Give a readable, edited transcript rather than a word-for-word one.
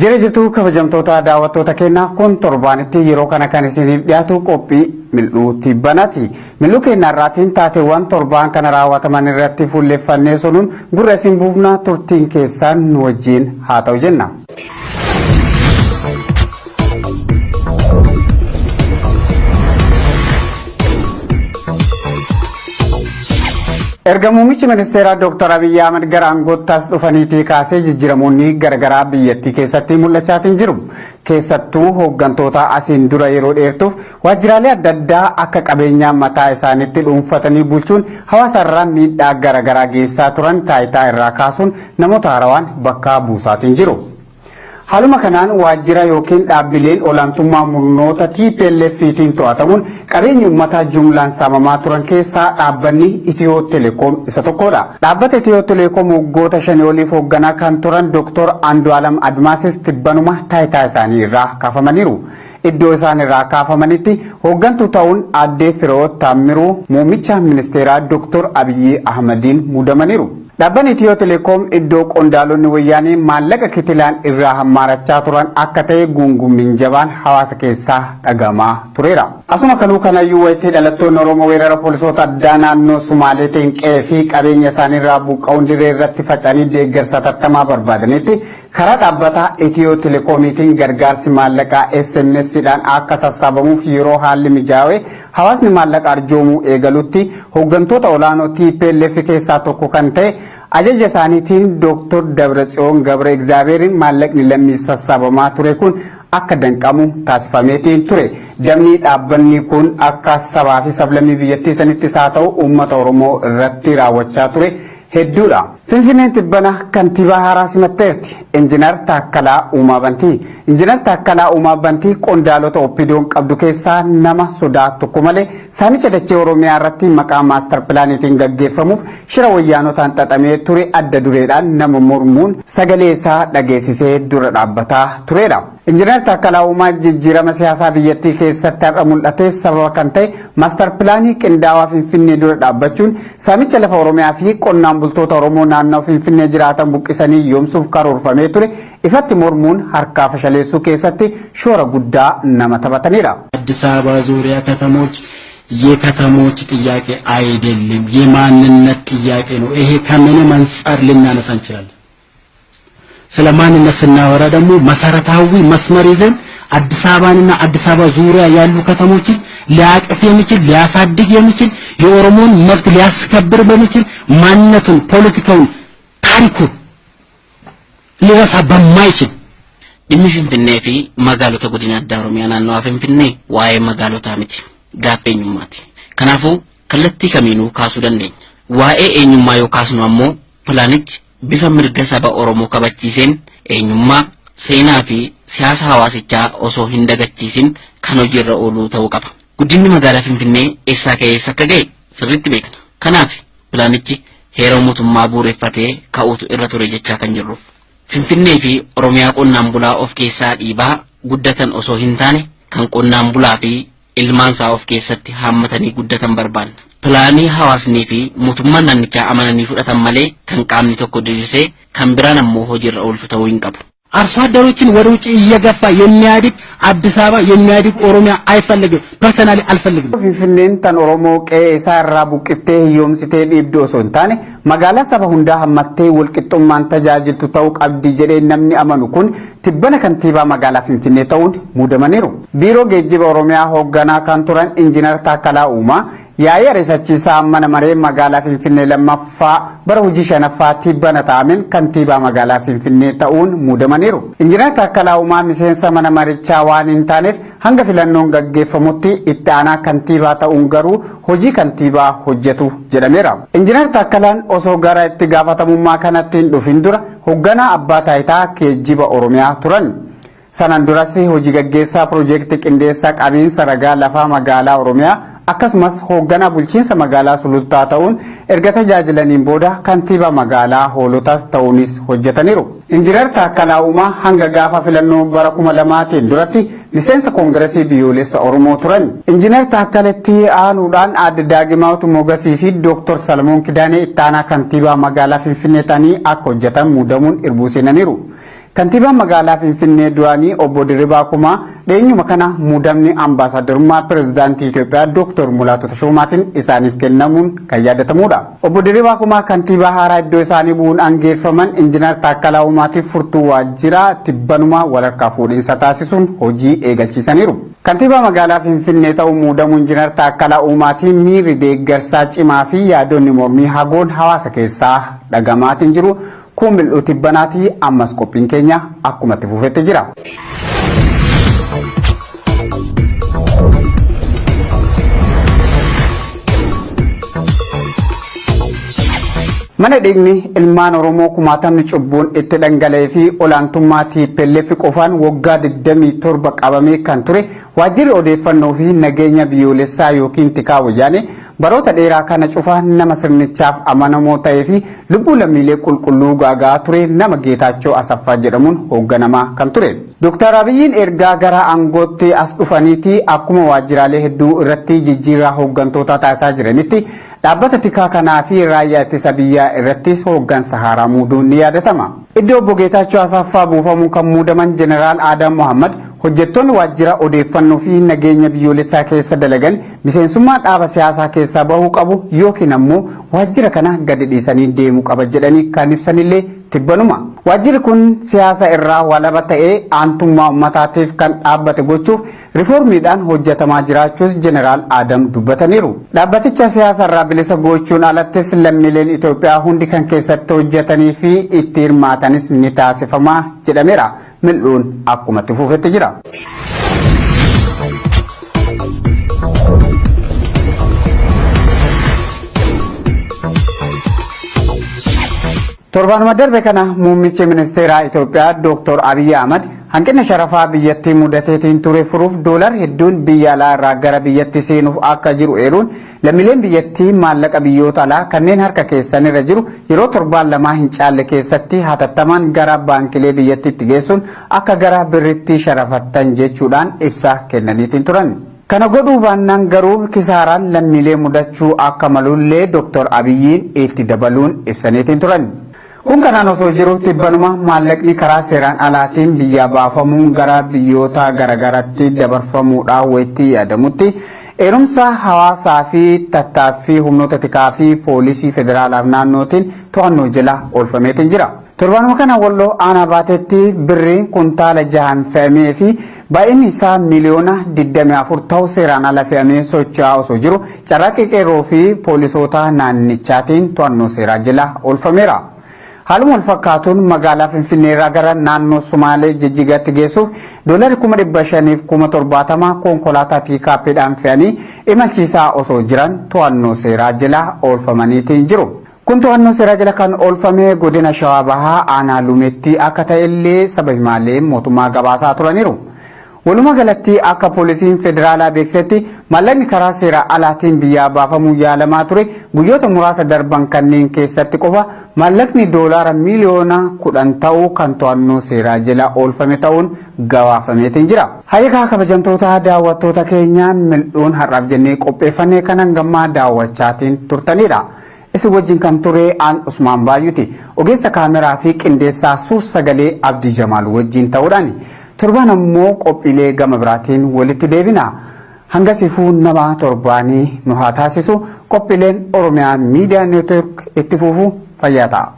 Jira jirtu kabajamtoota daawwattoota keenyaa kun torbaanitti yeroo kana kan isiniif dhiyaatu qophii mil'uu tibbanaati. Mil'uu keenya irraatiin taateewwan torbaan kana raawwataman irratti fuulleffannee sonuun gurra isin buufna turtiin keessaan nu wajjin haa ta'u jenna. Erga muummichi ministeeraa Dr. Abiyyi Ahmad gara aangootti as dhufaniitii kaasee jijjiiramoonni garaagaraa biyyattii keessatti mul'achaatiin jiru. Keessattuu hooggantoota asiin dura yeroo dheertuuf waajjiraalee adda addaa akka qabeenyaa mataa isaaniitti dhuunfatanii bulchuun hawaasa irraa miidhaa garaagaraa geessaa turan taayitaa irraa kaasuun namoota haarawaan bakka buusaatiin jiru. Haaluma kanaan waajjira yookiin dhaabbileen olaantummaa murnoota TPLFtiin to'atamuun qabeenyi uummataa jumlaan saamamaa turan keessaa dhaabbanni Itiyoo Telekoom isa tokkodha. Dhaabbata Itiyoo Telekoom waggoota shanii oliif hoogganaa kan turan Dr. Andu'aalam Admaasis tibbanuma taayitaa isaanii irraa kaafamaniiru. Iddoo isaan irraa kaafamanitti hooggantuu ta'uun aaddee Fireewoot Taammiruu muummicha ministeeraa Dr. Abiyyi Ahmadiin muudamaniiru. Dhaabbanni Itiyoo Telekoom iddoo qondaalonni wayyaanee maallaqa kitilaan irraa hammaarachaa turan akka ta'e guungummiin jabaan hawaasa keessaa dhagamaa tureera. Asuma kanuu kanayyuu wayitii dhalattoonni Oromoo weerara poolisoota addaa naannoo Sumaaleetiin qe'ee fi qabeenya isaaniirraa buqqa'uun dirree irratti faca'anii deeggarsa tattamaa barbaadanitti karaa dhaabbata Itiyoo Telekoomiitiin gargaarsi maallaqaa SMSdhaan akka sassaabamuuf yeroo haalli mijaa'e hawaasni maallaqa arjoomuu eegalutti hooggantoota olaanoo TPLF keessaa tokko kan ta'e ajaja isaaniitiin Dr. Dabratsiyoon Gabra Egzaabeeriin maallaqni lammii sassaabamaa ture kun akka danqamu taasifameetiin ture. Damni dhaabbanni kun akka sabaa fi sablammii biyyattii sanittis haa ta'u uummata Oromoo irratti raawwachaa ture hedduudha. Finfinneen tibbana kantiibaa haaraa simatteerti. Injiinar Taakkalaa Uumaa Bantii. Injiinar Taakkalaa Uumaa Bantii qondaalota OPDO'n qabdu keessaa nama sodaa tokko malee saamicha dachee Oromiyaa irratti maqaa maastar pilaaniitiin gaggeeffamuuf shira wayyaanotaan xaxamee ture adda dureedhaan nama mormuun sagalee isaa dhageessisee dura dhaabbataa turedha. Injiinar Taakkalaa Uumaa jijjiirama siyaasaa biyyattii keessatti har'a mul'ate sababa kan ta'e maastar pilaanii qindaawaa Finfinnee dura dhaabbachuun saamicha lafa Oromiyaa fi qonnaan bultoota Oromoo naannoo Finfinnee jiraatan buqqisanii yoomsuuf karoorfamee ture ifatti mormuun harkaa fashaleessuu keessatti shoora guddaa nama taphatanidha. አዲስ አበባ ዙሪያ ከተሞች የከተሞች ጥያቄ አይደለም፣ የማንነት ጥያቄ ነው። ይሄ ከምንም አንጻር ልናነሳ እንችላለን። ስለ ማንነት ስናወራ ደግሞ መሰረታዊ መስመር ይዘን አዲስ አበባንና አዲስ አበባ ዙሪያ ያሉ ከተሞችን ሊያቅፍ የሚችል ሊያሳድግ የሚችል የኦሮሞን መብት ሊያስከብር በሚችል ማንነቱን፣ ፖለቲካውን፣ ታሪኩን ሊረሳ በማይችል Dhimmi Finfinnee fi magaalota godina addaa Oromiyaa naannawaa Finfinnee waa'ee magaalotaa miti. Gaaffii eenyummaati. Kanaafuu kallattii kamiinuu kaasuu dandeenya. Waa'ee eenyummaa yoo kaasnu ammoo pilaanichi bifa mirga saba Oromoo kabachiiseen eenyummaa, seenaa fi siyaasa hawaasichaa osoo hin dagachiisin kan hojiirra ooluu ta'uu qaba. Guddinni magaalaa Finfinnee eessaa ka'ee eessa akka ga'e sirriitti beekna. Kanaaf pilaanichi heera mootummaa bu'uureffatee ka'uutu irra ture jechaa kan jirruuf. Finfinnee fi Oromiyaa qonnaan bulaa of keessaa dhiibaa guddatan osoo hin taane kan qonnaan bulaa fi ilmaansaa of keessatti haammatanii guddatan barbaanna. Pilaanii hawaasnii fi mootummaan naannichaa amananii fudhatan malee kan qaamni tokko diriirsee kan biraan ammoo hojiirra oolchu ta'uu hin qabu. አርሶ አደሮችን ወደ ውጭ እየገፋ የሚያድግ አዲስ አበባ የሚያድግ ኦሮሚያ አይፈልግም። ፐርሰናሊ አልፈልግም። Finfinneen tan Oromoo qe'ee isaa irraa buqqiftee hiyyoomsitee dhiibdu osoo hin taane magaalaa saba hundaa hammattee walqixxummaan tajaajiltu ta'uu qabdi jedhee namni amanu kun tibbana kantiibaa magaalaa Finfinnee ta'uun muudamaniiru. Biiroo geejjiba Oromiyaa hoogganaa kan turan Injiinar Taakkalaa Uumaa yaa'ii ariifachiisaa mana maree magaalaa Finfinnee lammaffaa bara hojii shanaffaa tibbana taa'ameen kantiibaa magaalaa Finfinnee ta'uun muudamaniiru. Injiinar Taakkalaa Uumaa miseensa mana marichaa waan hin taaneef hanga filannoon gaggeeffamutti itti aanaa kantiibaa ta'uun garuu hojii kantiibaa hojjetu jedhameera. Injiinar Taakkalaan osoo gara itti gaafatamummaa kanatti hin dhufin dura hoogganaa abbaa taayitaa geejjiba Oromiyaa turan. Sanaan duras hojii gaggeessaa piroojeektii qindeessaa qabiinsa ragaa lafaa magaalaa Oromiyaa akkasumas hoogganaa bulchiinsa magaalaa Sulultaa ta'uun erga tajaajilaniin booda kantiibaa magaalaa Hoolotaas ta'uunis hojjetaniiru. Injiinar Taakkalaa Uumaa hanga gaafa filannoo bara 2000tiin duratti miseensa Koongiresii Biyyoolessa Oromoo turan. Injiinar Taakkaletti aanuudhaan aadde Daagimaawut Mogasii fi Dooktor Salamoon Kidaanee itti aanaa kantiibaa magaalaa Finfinnee ta'anii akka hojjetan muudamuun irbuu seenaniiru. Kantiibaan magaalaa Finfinnee duraanii obbo Dirribaa Kumaa dhiyeenyuma kana muudamni ambaasaaddarummaa pirezidaantii Itoophiyaa Dr. Mulaatu Tashoomaatiin isaaniif kennamuun kan yaadatamudha. Obbo Dirribaa Kumaa kantiibaa haaraa iddoo isaanii bu'uun aangeeffaman Injiinar Taakkalaa Uumaatiif furtuu waajjiraa tibbanuma walharkaa fuudhinsa taasisuun hojii eegalchiisaniiru. Kantiibaa magaalaa Finfinnee ta'uun muudamuu Injiinar Taakkalaa Uumaatiin miirri deeggarsaa cimaa fi yaadonni mormii hagoon hawaasa keessaa dhagamaatiin jiru. Kun mil'uu tibbanaatii ammas qophiin keenya akkuma itti fufetti jira. Mana dhiigni ilmaan Oromoo kumaatamni cubbuun itti dhangala'ee fi olaantummaa TPLF qofaan waggaa 27 qabamee kan ture waajjirri odeeffannoo fi nageenya biyyoolessaa yookiin tikaa wayyaanee baroota dheeraa kana cufa nama sirnichaaf amanamoo ta'ee fi lubbuu lammiilee qulqulluu gaagaa ture nama Geetaachoo Asaffaa jedhamuun hoogganamaa kan ture. Dr. Abiyyiin ergaa gara aangootti as dhufaniiti akkuma waajjiraalee hedduu irratti jijjiirraa hooggantootaa taasisaa jiranitti dhaabbata tikaa kanaa fi raayyaa ittisa biyyaa irrattis hooggansa haaraa muuduun ni yaadatama. Iddoo obbo Geetaachoo Asaffaa buufamuun kan muudaman Jeneraal Adam Mohammad hojjettoonni waajjira odeeffannoo fi nageenya biyyoolessaa keessa dalagan miseensummaa dhaaba siyaasaa keessaa bahuu qabu yookiin ammoo waajjira kana gadi dhiisanii deemuu qaba jedhanii kan ibsanillee tibbanuma. Waajjirri kun siyaasa irraa walaba ta'ee aantummaa uummataatiif kan dhaabbate gochuuf riiformiidhaan hojjetamaa jiraachuus Jeneraal Adam dubbataniiru. Dhaabbaticha siyaasa irraa bilisa gochuun alattis lammiileen Itoophiyaa hundi kan keessatti hojjetanii fi itti hirmaatanis ni taasifama jedhameera. Mil'uun akkuma itti fufetti jira. Torbaanuma darbe kana muummichi ministeeraa Itoophiyaa Dr. Abiyyi Ahmad hanqina sharafaa biyyattii mudateetiin ture furuuf doolar hedduun biyya alaa irraa gara biyyatti seenuuf akka jiru eeruun lammiileen biyyattii maallaqa biyyoota alaa kanneen harka keessanirra jiru yeroo torbaan lamaa hin caalle keessatti hatattamaan gara baankilee biyyattiitti geessuun akka gara birritti sharafattan jechuudhaan ibsa kennaniitiin turan. Kana godhuu baannaan garuu kisaaraan lammiilee mudachuu akka malullee Dr. Abiyyiin itti dabaluun ibsaniitiin turan. Kun kanaan osoo jiru tibbanuma maallaqni karaa seeraan alaatiin biyyaa baafamuun gara biyyoota garaagaraatti dabarfamuudhaan wayitti yaadamutti eerumsa hawaasaa fi tattaaffii humnoota tikaa fi poolisii federaalaaf naannootiin to'annoo jala oolfameetiin jira. Torbaanuma kana Walloo aanaa baatetti birriin kuntaala jahan fe'amee fi baay'inni isaa miliyoona 24 ta'u seeraan ala fe'amee socho'aa osoo jiru carraaqqii qeerroo fi poolisoota naannichaatiin to'annoo seeraa jala oolfameera. Haaluma wal fakkaatuun magaalaa Finfinnee irraa gara naannoo Sumaalee Jijjigaatti geessuuf doolari 570,070 konkolaataa piikaappiidhaan fe'anii imalchiisaa osoo jiran to'annoo seeraa jala oolfamaniitiin jiru. Kun to'annoo seeraa jala kan oolfame godina Shawaa Bahaa aanaa Lumeetti akka ta'ellee saba himaalee mootummaa gabaasaa turaniiru. Walumaa galatti akka poolisiin federaalaa beeksisetti maallaqni karaa seera alaatiin biyyaa baafamuu yaalamaa ture guyyoota muraasa darban kanneen keessatti qofa maallaqni doolaara miliyoona 10 ta'uu kan to'annoo seeraa jala oolfame ta'uun gabaafameetiin jira. Hayyikaa kabajamtoota daawwattoota keenyaa mil'uun har'aaf jennee qopheeffannee kan hangammaa daawwachaatiin turtanidha. Isin wajjin kan ture aan Usmaan Baayyuti. Ogeessa kaameraa fi qindeessaa suur sagalee Abdii Jamaal wajjin ta'uudhaani. Torbaan ammoo qophiilee gama biraatiin walitti deebina. Hangasifuu nama torbaanii nu haa taasisu. Qophiileen Oromiyaa Miidiyaa Neetwoork itti fufu fayyaa ta'a.